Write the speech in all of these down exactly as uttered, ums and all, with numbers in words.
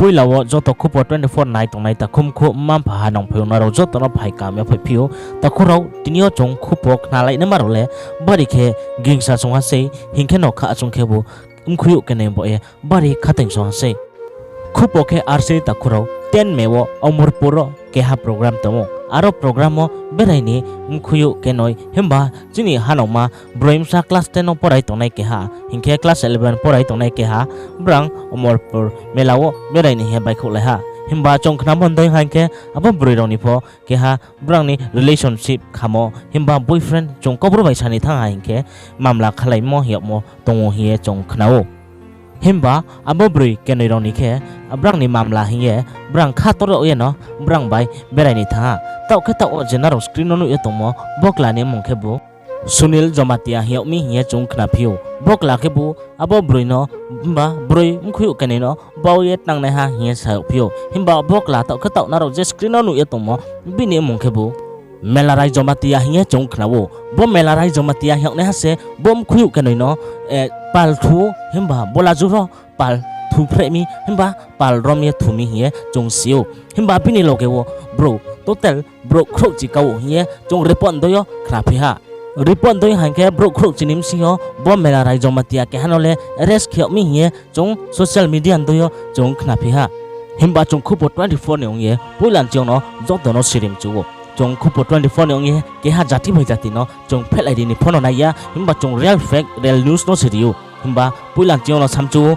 Poila wo joto khupo twenty four nai tongnai takhu mkhu mma mpha ha nang phai ou, nrao joto no phai kaham ya phaiphi ou. Takhu rao, tini yo chung khupo khnalai naima rao le bari khe gingsa sung ha sei, hing khe no kha chung khebu mkhuiyouh kenoi baoh ye bari khateng sung ha sei. Khupo khe ar sei takhu rao, ten May wo Omorpur wo keha program tong ou. Aro program wo berai ni mkhuiyouh kenoi, himba chini hanaoma broi bsa class ten no porai tongnai keha, hing khe class eleven porai tongnai keha, brang Omorpur mela wo berai ni hing ye baihkhouhlai ha. Himba chung khnamo dei hing khe abo broi rao ni pho keha brang ni relationship khamo, himba boyfriend chung Kaubru bai sa ni thanng ha hing khe mamla khalaimo hing yagmo tong ou hing ye chung khna ou. Himba abo broi kenoi rao ni khe brang ni mamla hing ye brang khator yag ye no brang bai berai ni thanng ha. Taoh khe taoh wo je nrao screen no nuh ye tongmo bo kla ni mmung khebu Sunil Jamatia hing yag mi hing ye chung khnaphi ou. Bo kla khebu abo broi no, himba broi mkhuiyouh kenoi no bau ye tnangnaiha hing ye sa yagphi ou. Himba bo kla taoh khe taoh nrao je screen no nuh ye tongmo, bini mmung khebu Melarai Jamatia hing ye chung khna ou. Bo Melarai Jamatia hing yagnaiha se bo mkhuiyouh kenoi no pal thu ou, himba bo laju rao pal thuphreh mi, himba pal rom ye thu mi hing ye chung si ou. Himba bini loge wo brouh total brouh khrouhchi ka ou hing ye chung report doi yo khnaphi ha. Report doi hing khe brouh khrouhchi ni bsing yo bo Melarai Jamatia keha no le arrest khe yag mi hing ye chung social media doi yo chung khnaphi ha. Himba chung khupo twenty four ni ong ye poila ni ching yo no joto no sirimchu ou. Chung khupo twenty four ni ong ye keha jati bai jati no chung phehlai ri ni pho no nai ya, himba chung real fact, real news no se ri ou. Himba poila ni ching yo no samchu ou,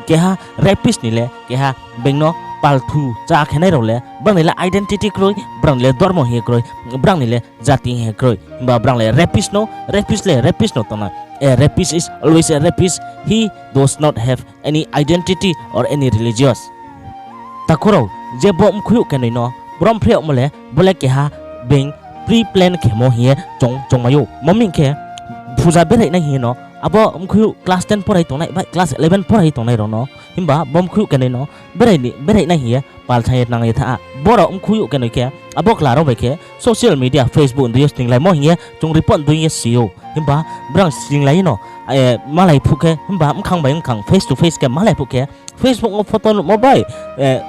keha rapist ni le keha being no pal thu chá khenai rao le brang ni le identity kroi, brang ni le dormo hing ye kroi, brang ni le jati hing ye kroi. Himba brang le rapist no, rapist le rapist no tong nai. A rapist is always a rapist. He does not have any identity or any religious. Takhu rao, je bo mkhuiyouh kenoi no brom phreh yagmo le, bo le keha being pre-plan khemo hing ye chung choungmai ou. Mo hing khe, phuja berai nai hing ye no, abo mkhuiyouh class ten porai tongnai bai class eleven porai tongnai rao no, himba bo mkhuiyouh kenoi no berai ni, berai nai hing ye pal saing ye tnang ye thanng ha. Borao mkhuiyouh kenoi khe, abo kla rao bai khe social media, Facebook dei yo sninglaimo hing ye chung report doi ye si ou. Himba brang sninglai no, malai phuh khe, himba bkhang bai bkhang face to face khe malai phuh khe, Facebook wo photo nuhmo bai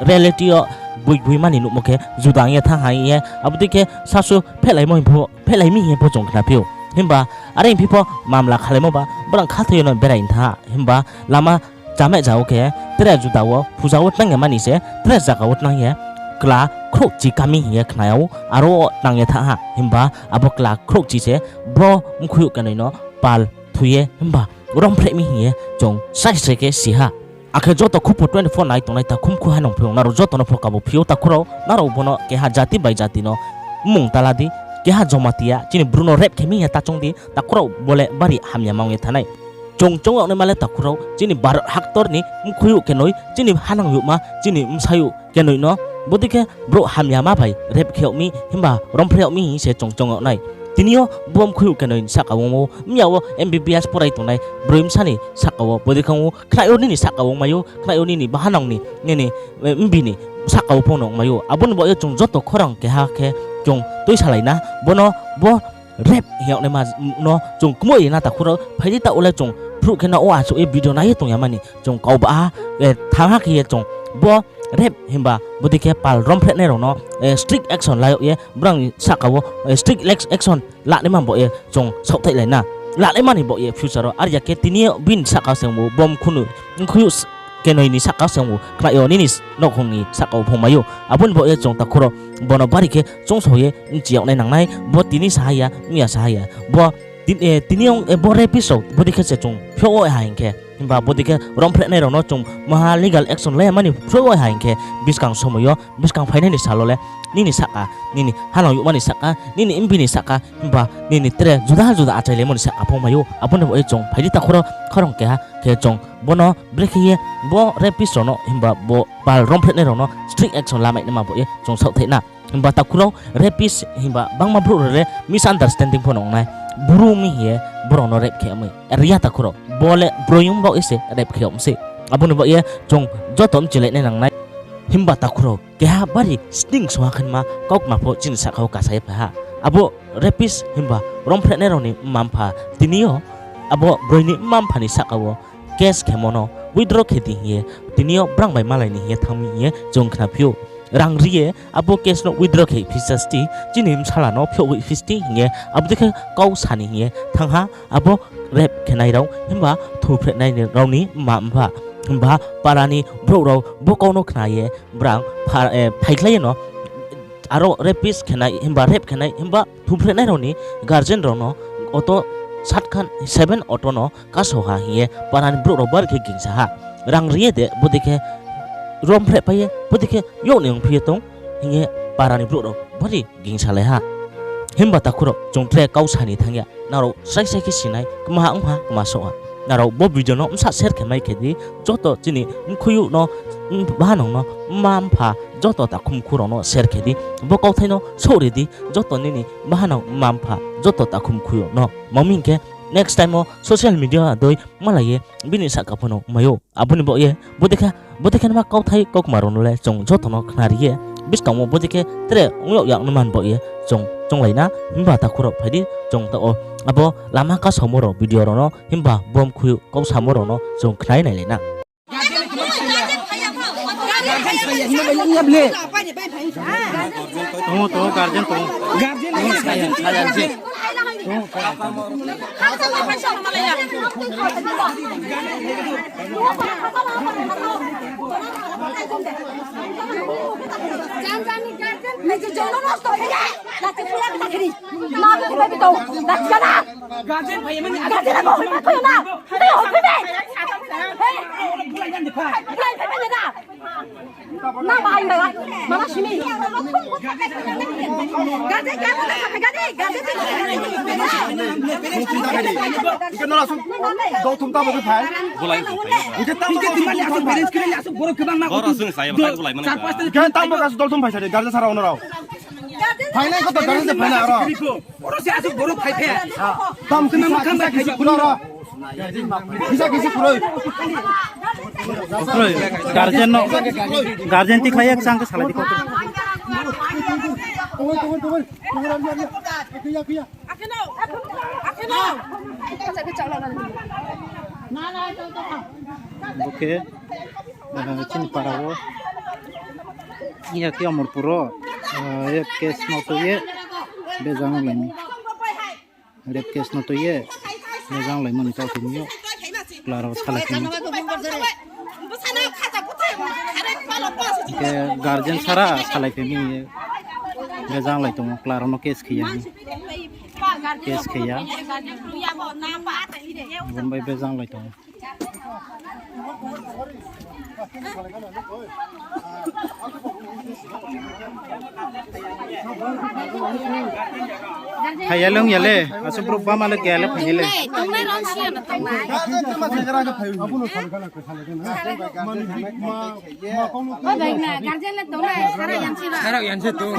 reality yo boi boi mani nuhmo khe juda ong ye thanng ha hing ye, abo dei khe sasu phehlaimo hing pho, phehlai mi hing ye pho chung khnaphi ou. Himba are hing phi pho mamla khalaimo ba, brang khathoi yo no berai thanng ha. Himba lama chamai ja wo khe tre juda wo phuja wo tnang ya mani se tre zaga wo tnang ye kla khrouhchi ka mi hing ye khna ou, aro wo tnang ye thanng ha. Himba abo kla khrouhchi se bo mkhuiyouh kenoi no pal thu ye himba rom phreh mi hing ye chung sai se khe si ha. Akhe joto khupo twenty four nai tongnai takhu mkhu ha nang phai ou, nrao joto no pho kabo phi ou takhu rao, nrao bo no keha jati bai jati no mmung ta la di, keha Jamatia chini Bru no rape khe mi hing ye ta choung di, takhu rao bo le bari hamyama ong ye thanng nai. Chung choung yag naima le takhu rao, chini Bharot haktor ni mkhuiyouh kenoi, chini hanang youhma, chini bsayouh kenoi no, bodei khe brouh hamyama bai rape khe yag mi, himba rom phreh yag mi hing se chung choung yag nai. Tini yo bo mkhuiyouh kenoi ni sahka wo ong ou, mya wo MBBS porai tongnai broi bsa ni sahka wo bodei khe ong ou, khnai yo nini sahka wo ongmai ou, khnai yo nini bahanang ni, nini mbi ni sahka wo pho no ongmai ou. Abo ni baoh ye chung joto khorang keha khe chung tuisalai na, bo no bo rape hing yag naima no chung kmoih ri na takhu rao, phai di taoh wo le chung phruh khe no o achouh ye video nai ye tong ya mani chung kau ba ha, thanng ha khe ye chung bo rape himba bodei khe pal rom phrehnai rao no strict action la yag ye brang ni sahka wo strict action la naima baoh ye chung saohthaihlai na. La naima ni baoh ye future wo are ya khe tini yo bini sahka se ong ou, bo mkhu no, mkhuiyouh kenoi ni sahka se ong ou, khnai yo nini nouhkhong ni sahka wo pho ongmai ou. Abo ni baoh ye chung takhu rao bo no bari khe choungsao ye bchi yag nai nang nai, bo tini sa ha ya, mya sa ha ya, bo tini yo bo rapist rao bodei khe se chung phiouh wo ha hing khe, himba bodei khe rom phrehnai rao no chung maha legal action la ya mani phiouh wo ha hing khe, buskang somoi yo, buskang phainai ni sal wo le nini sahka, nini hanang youhma ni sahka, nini mbi ni sahka, himba nini tre juda juda achailaimo ni sahka pho ongmai ou. Abo ni baoh ye chung phai di takhu rao, khorang keha khe chung bo no brekhe ye bo rapist rao no himba bo pal rom phrehnai rao no strict action lamai naima baoh ye chung saohthai na. Himba takhu rao, rapist himba bangma brouh rao le misunderstanding pho no ong nai. Bru mi hing ye brao no rape khe yag mi. Are ya takhu rao, bo le broi ong baoh ye se rape khe yag mi sei. Abo ni baoh ye chung joto bchilai nai nang nai. Himba takhu rao, keha bari sning sungha khenma kaukma pho chini sahka wo kasa ye phai ha. Abo rapist himba rom phrehnai rao ni mma mpha tini yo abo broi ni mma mpha ni sahka wo case khemo no withdraw khe di hing ye, tini yo brang bai malai ni hing ye thanng mi hing ye chung khna phi ou. Rang ri ye abo case no withdraw khe phi sasti, chini bsala no phiouh hoih phi sasti hing ye abo dei khe kau sa ni hing ye thanng ha abo rape khenai rao himba thuphrehnai rao ni mma mpha. Himba para ni brouh rao bo kau no khna ye brang pha-, eh, phaikhlai ye no aro rapist khenai himba rape khenai himba thuphrehnai rao ni guardian rao no auto satkhan seven auto no kaso ha hing ye para ni brouh rao bari khe gingsa ha. Rang ri ye de bodei khe rom phrehpai ye bodei khe yag ni ongphi ye tong hing ye para ni brouh rao bari gingsalai ha. Himba takhu rao, chung tre kau sa ni thanng ya, nrao srai srai khe sinai, kma ha ong ha, kma souh ha. Nrao bo video no bsa share khe mai khe di, joto chini mkhui youh no, bahanang no, mma mpha, joto takhu mkhu rao no share khe di, bo kauthai no souhri di, joto nini bahanang mma mpha, joto takhu mkhui youh no. Mami hing khe next time wo social media dei malai ye bini sahka pho no mai ou. Abo ni baoh ye bodei khe, bodei khe nma kauthai kaukma rao no le chung joto no khna ri ye, buskang wo bodei khe tre ong yag yag nma ni baoh ye chung chounglai na, himba takhu rao phai di, chung taoh wo abo lama kasaomo rao video rao no, himba bo mkhui kau samo rao no chung khnai nailai na. Tong ou, tong ou, guardian tong ou. Hingke nrao asuh dol thum tamo khe phai. Hingke tini mani asuh parents kiri asuh borok kebang ma. Hingke tamo khe asuh dol thum phai sari, guardian sara ono rao. Phainai khe to guardian se phainai aro. Oro se asuh borok phai phe. Tam kisa kisa kisi kuno ro. Kisa kisi kuroi. Kuroi. Guardian no. Guardian ti khlai ya kchang khe salai di kho. Bo khe, eh, chini para wo. Iya khe Amarpur wo, eh, rape case no tui ye bejang lai mi. Rape case no tui ye bejang lai mani kau tini yo. Chla rao salai tini. Hingke guardian sara salai phi mi ye. Bejang lai tong ou, chla rao no case khe ya. Case khe ya. Bo bai bejang lai tong ou. Phai ya le ong ya le, asuh brouh bama le khe ya le phai ya le. Tongnai, tongnai rao si ya na tongnai. Sara yang si tong.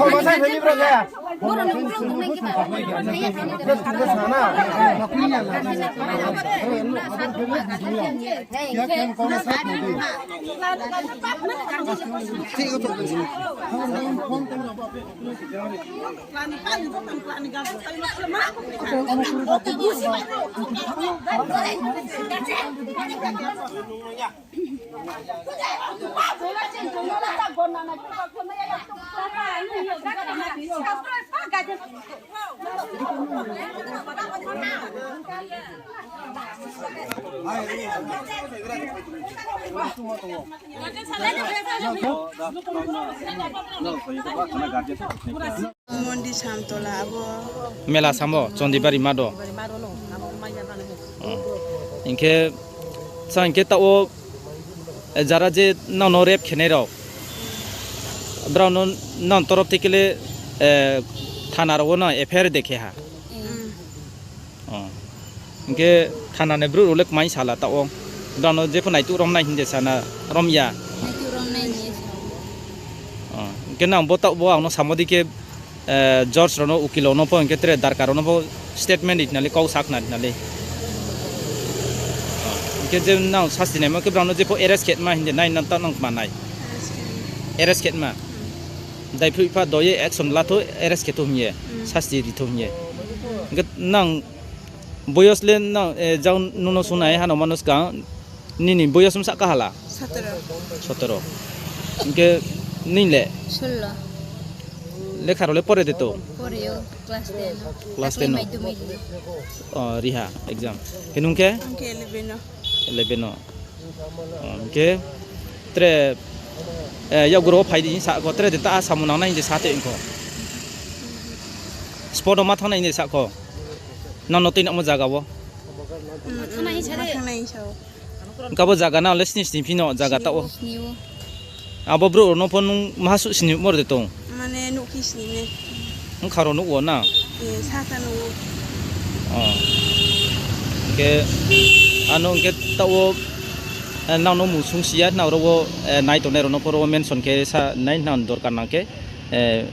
Mondi Samtola abo. Mela samo, Chondibari mado. Bari mado no, abo manya bang. Hmm. Hingkhe, sa hingkhe taoh wo, eh, jara je nang no rape khenai rao. Brao no nang torop theke le, eh, thana rao wo nang F I R de khe ha. Hmm. Oh. Hingkhe thana ni brouh rao le kmai sala taoh wo. Brao no jepho naituh romnai hing de sana rom ya. Naituh romnai hing ye sa. Oh. Hingkhe nang bo taoh bo ang no samo di khe, eh, judge rao no, ukil rao no pho, hingkhe tre darkar rao no pho statement ri nai le, kau sa khna ri nai le. Oh. Hingkhe je nang sasti naimo khe brao no jepho arrest khe ma hing de nai nang taoh nang kma nai. Arrest khe ma. Dai phuh pha do ye action la thou, arrest khe thou hing ye, sasti ri thou hing ye. Hingkhe nang boyos le nang, eh, jang nung no sunai hano mano skang, Nini boyos bsa kaha la? Sotoro. Sotoro. Hing khe nini le? Sullo. Lekha rao le pore de tong? Pore o, class ten o. Class ten o. Riha exam. Khe nung khe? Ang khe eleven o. Eleven o. O, hing khe tre, eh, yakgu rao wo phai di hing sa kho, tre de ta samung nangnai hing de sa te hing kho. Spot wo ma thanng nai hing de sa kho. Nang no tuinangmo zaga wo. Ma thanng nai hing sa o. Hing khe abo zaga nang le sini sini phi no zaga taoh wo. Abo brouh rao no pho nung maha suh sini mor de tong? Mane nuh khe sini ne. Bkha rao nuh wo na? E, sasa nuh wo. O. Hing khe, ano hing khe taoh wo, eh, nang no mung sung si ya, nang ro wo, eh, nai tongnai rao no pho ro wo mention khe sa nai, nang dorkar nang khe, eh,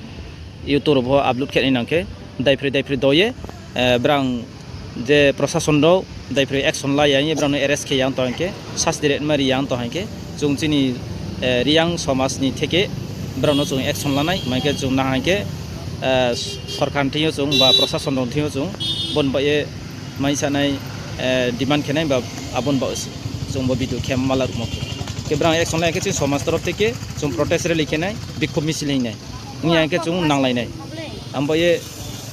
YouTube rao pho upload khe nai nang khe, daiphri daiphri do ye, eh, brang je prosason rao daiphri action la ya hing ye brang no arrest khe ya tong hing khe, sasti ri ma ri ya tong hing khe, chung chini, eh, Reang somaj ni theke brao no chung action lanai, ma hing khe chung nang hing khe, eh, sorkar ni thing yo chung ba prosason rao ni thing yo chung bon ba ye mai sanai, eh, demand khe nai ba abo ni ba chung bo video khe ma la ruhmo khe. Khe brang action la ya khe chini somaj torof theke chung protest rally khe nai, bikhub misil hing nai. Ong ya hing khe chung nanglai nai. Abo ye,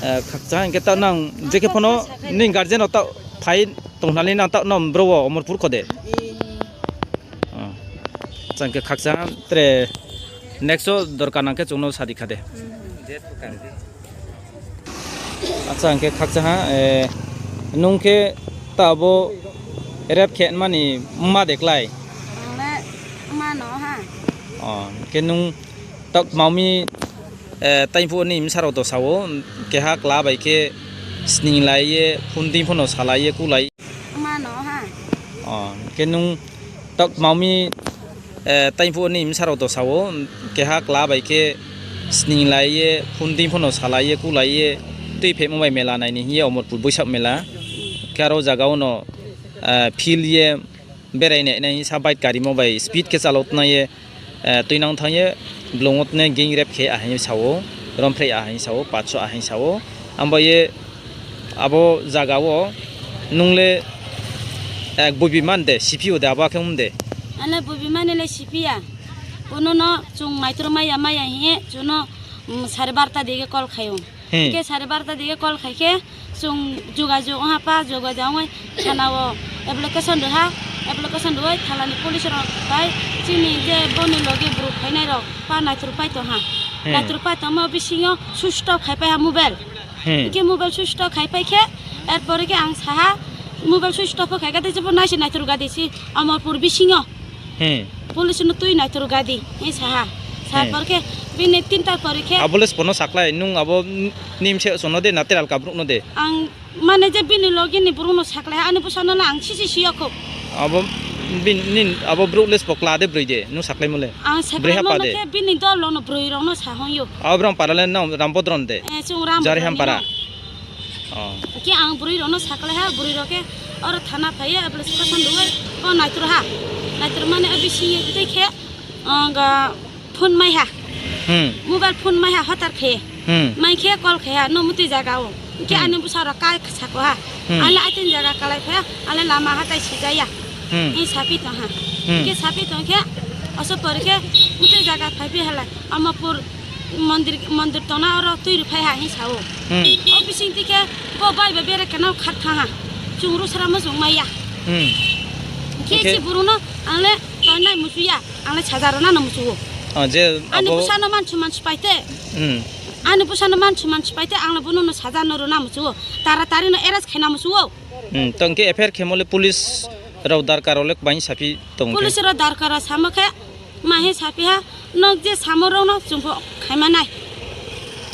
eh, khakchang hing khe taoh nang je khe pho no nini guardian rao taoh phai tongkhnalai nang taoh no bro wo Omorpur kho de. Acha hing khe khakchang tre next wo dorkar nang khe chung no sadi kha de. Acha hing khe khakchang ha, eh, nung khe taoh abo rape khe mani mma de klái? Ang le mma no ha. O, khe nung taoh kma mi, eh, taiphuh ni bsa rao to sa wo, keha kla bai khe sninglai ye, phone dei pho no salai ye, kulai. Mma no ha. O, khe nung taoh kma mi, eh, taiphuh ni bsa rao to sa wo, keha kla bai khe sninglai ye, phone dei pho no salai ye, kulai ye, tuiphehmo bai mela nai ni hing ye Omorpur Boisak mela. Khe aro zaga wo no, eh, field ye, berai nai nai sa bike karimo bai speed khe chalao tnai ye, eh, tuinang thanng ye, blung wo tnai gang rape khe ahing sa wo, romphreih ahing sa wo, patso ahing sa wo. Abo ye, abo zaga wo nung le, eh, boibi man de, siphi yo de, abo khe ong de? Ang le boibi mani le siphi ya. Bono no chung naitor mai ya, mai ya hing ye, chung no, mm, sare barta dei khe call khai ou. Hing khe sare barta dei khe call khai khe, chung jogajog ong ha pa, jogajog ong ye thana wo application ri ha, application ri ye thana ni police rao bai chini je boni loge brouh phainai rao pa naitor pai tong ha. Naitor pai tongmo bising yo switch off khai pai ha mobile. Hing khe mobile switch off khai pai khe, er pore khe ang sa ha, mobile switch off khai khe de jebo nai se naitor ga di se, Omorpur bising yo. Police no tui naitor ga di, hing sa ha. Sa por khe, bini tinta pore khe. Abo le sbo no sakhlai, nung abo nimse chung no de, na teralka brouh no de? Ang mane je bini loge ni brouh no sakhlai ha, ani bsa no le ang sisi si ya kho. Abo brouh le sbo kla de broi de, nung sakhlaimo le? Ang sakhlaimo le khe bini dol rao no broi rao no sa hong ou. Abo brang para le nang Rambodron de? Jarihampara. Khe ang broi rao no sakhlai ha, broi rao khe aro thana phai ye, application ri ye, bo naitor ha. Naitor mani abo bising ye tei khe, ang phone mai ha. Mobile phone mai ha hotar khe. Mai khe call khai ha, no mtui zaga ou. Khe ani bsa rao kai sako ha. Ang le aitini zaga kalai phai ha, ang le lama hatai sija ya. Hing saphi tong ha. Khe saphi tong khe, oso pore khe, mtui zaga phaiphi ha le, Omorpur mondir, mondir tongnai aro tui ri phai ha hing sa ou. O bising tei khe bo bai bai bere kena khat thanng ha. Chung ru sramo chung mai ya. Khe si brouh no ang le tongnai muchu ya, ang le saja rao na no muchu ou. Ani bsa no mansu mansu pai te. Ani bsa no mansu mansu pai te, ang le bono no saja no rao na muchu ou. Taratari no arrest khai na muchu ou. Tong khe F I R khemo le police rao darkar rao le kma hing saphi tong khe? Police rao darkar rao samo khe, ma hing saphi ha, nok je samo rao no chung pho khaima nai.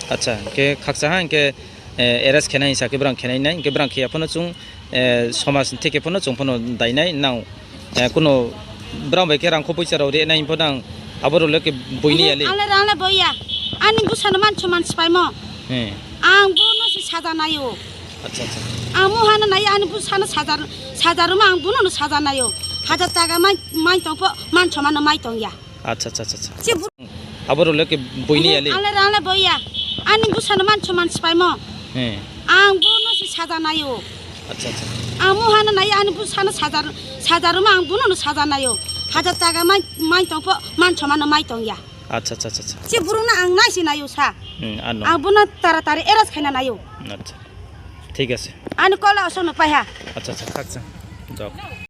Acha, hing khe khakcha ha, hing khe, eh, arrest khe nai hing sa khe brang khe nai nai, hing khe brang khe ya pho no chung, eh, somaj ni theke pho no chung pho no dai nai nang, eh, kuno brang bai khe rangkho poicha rao ri nai pho nang, abo rao le khe boi ni ya le. Ang le rang le boi ya. Ani bsa no mansu mansu paimo. Ang bo no se saja nai ou. Ang muha no nai ya, ani bsa no saja, saja ruma ang bono no saja nai ou. Hajar taka mai, mai tong pho, mansu ma no mai tong ya. Abo rao le khe boi ni ya le. Ang le rang le boi ya. Ani bsa no mansu mansu paimo. Ang bo no se saja nai ou. Acha, acha. Ang muha no nai, ani bu sa no saja, saja ruma ang buno no saja nai ou. Hajar taka mai, mai tong pho, man soma no mai tong ya. Acha, acha, acha, acha. Si brouh no ang nai se nai ou sa. Hmm, ano. Ang buno taratari arrest khaina nai ou. Acha. Thik ase. Ani kola osok no pai ha. Acha, acha, khakchang. Jao.